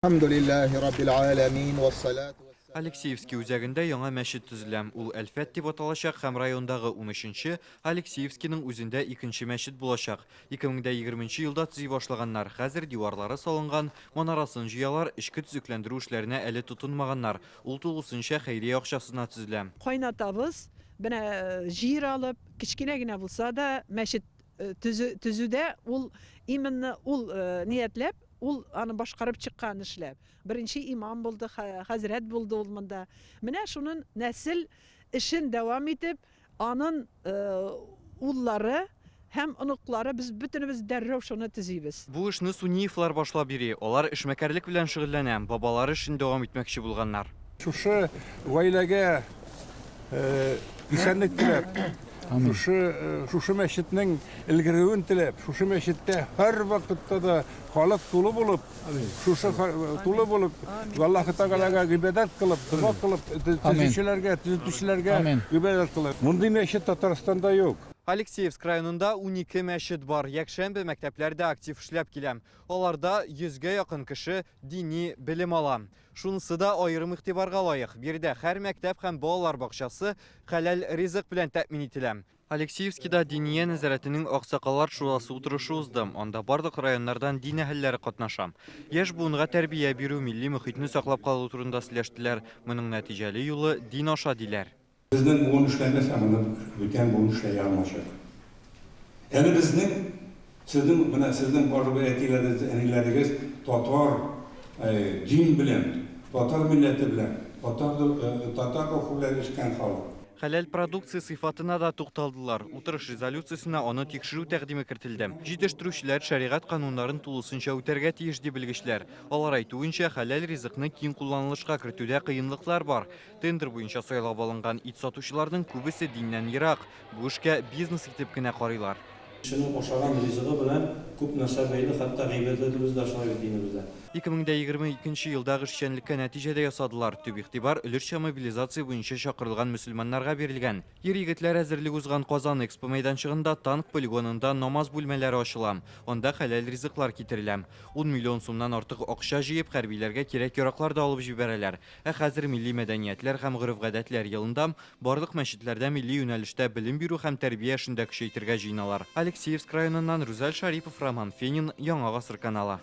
Әлхәмдүлилләһи раббил галәмин, вәссалату вәссәламу. Алексеевский үзәгендә яңа мәчет төзелә. Ул Әлфәт дип аталачак һәм райондагы унөченче, Алексеевскийның үзендә икенче мәчет булачак. 2020 нче елда төзи башлаганнар, хәзер диварлары салынган, манарасын җыялар, эчке төзекләндерү эшләренә әле тотынмаганнар. Ул тулысынча хәйрия акчасына төзелә. Кайнатабыз менә җир алып, кечкенә генә булса да, мәчет төзүдә ул именно ул ниятләп, Ул аны башкарып чыккан эшләп. Беренче имам булды, хәзрәт булды ул монда. Менә шунын нәсел эшен дәвам итеп, анын уллары һәм оныклары, без бөтенебез дәррәү шуны төзибез. Бу эшне Суниевлар башлап йөри. Алар эшмәкәрлек белән шөгыльләнә, бабалары эшен дәвам итмәкче булганнар. Шушы гаиләгә исәнлек теләп, шушы шушы мәчетнең элгерүен теләп, шушы мәчеттә һәрвакытта да халык тулы булып, шушы тулы булып, Аллаһы Тәгаләгә гыйбадәт кылып, дога кылып, төзүчеләргә, төзетүчеләргә гыйбадәт кылып. Мондый мәчет Татарстанда юк. Алексеевск районында 12 мәчет бар. Якшәмбе мәктәпләр дә актив эшләп килә. Аларда йөзгә якын кеше дини белем ала. Шунысы да аерым игътибарга лаек, биредә һәр мәктәп һәм балалар бакчасы хәләл ризык белән тәэмин ителә. Алексеевскида Диния нәзарәтенең Аксакаллар шурасы утырышы узды. Анда барлык районнардан дин әһелләре катнаша. Яшь буынга тәрбия бирү, милли мохитне саклап калу турында сөйләштеләр. Моның нәтиҗәле юлы, дин аша, диләр. Безнең буын эшләмәсә, моны бүтән буын эшләй алмачак. Әле безнең, сезнең, менә сезнең барыбер әтиләрегез, әниләрегез татар дин белән, татар милләте белән, татар, татар рухы белән үскән халык. Хәләл продукция сыйфатына да тукталдылар. Утырыш резолюциясенә аны тикшерү тәкъдиме кертелде. Җитештерүчеләр шәригать кануннарын тулысынча үтәргә тиеш, ди белгечләр. Алар әйтүенчә, хәләл ризыкны киң кулланылышка кертүдә кыенлыклар бар. Тендер буенча сайлап алынган ит сатучыларның күбесе диннән ерак, бу эшкә бизнес итеп кенә карыйлар. Кешенең ашаган ризыгы белән күп нәрсә бәйле, хәтта гыйбадәтебез дә шулай бит динебездә. 2022 нче елдагы эшчәнлеккә нәтиҗә дә ясадылар. Төп игътибар өлешчә мобилизация буенча чакырылган мөселманнарга бирелгән. Ир-егетләр әзерлек узган Казан Экспо мәйданчыгында танк полигонында намаз бүлмәләре ачыла. Анда хәләл ризыклар китерелә. Ун миллион сумнан артык акча җыеп, хәрбиләргә кирәк-яраклар да алып җибәрәләр. Ә хәзер Милли мәдәниятләр һәм гореф-гадәтләр елында барлык мәчетләрдә милли юнәлештә белем бирү һәм тәрбия эшен дә көчәйтергә җыеналар. Алексеевск районыннан Рүзәл Шарипов, Роман Фенин, Яңа гасыр каналы.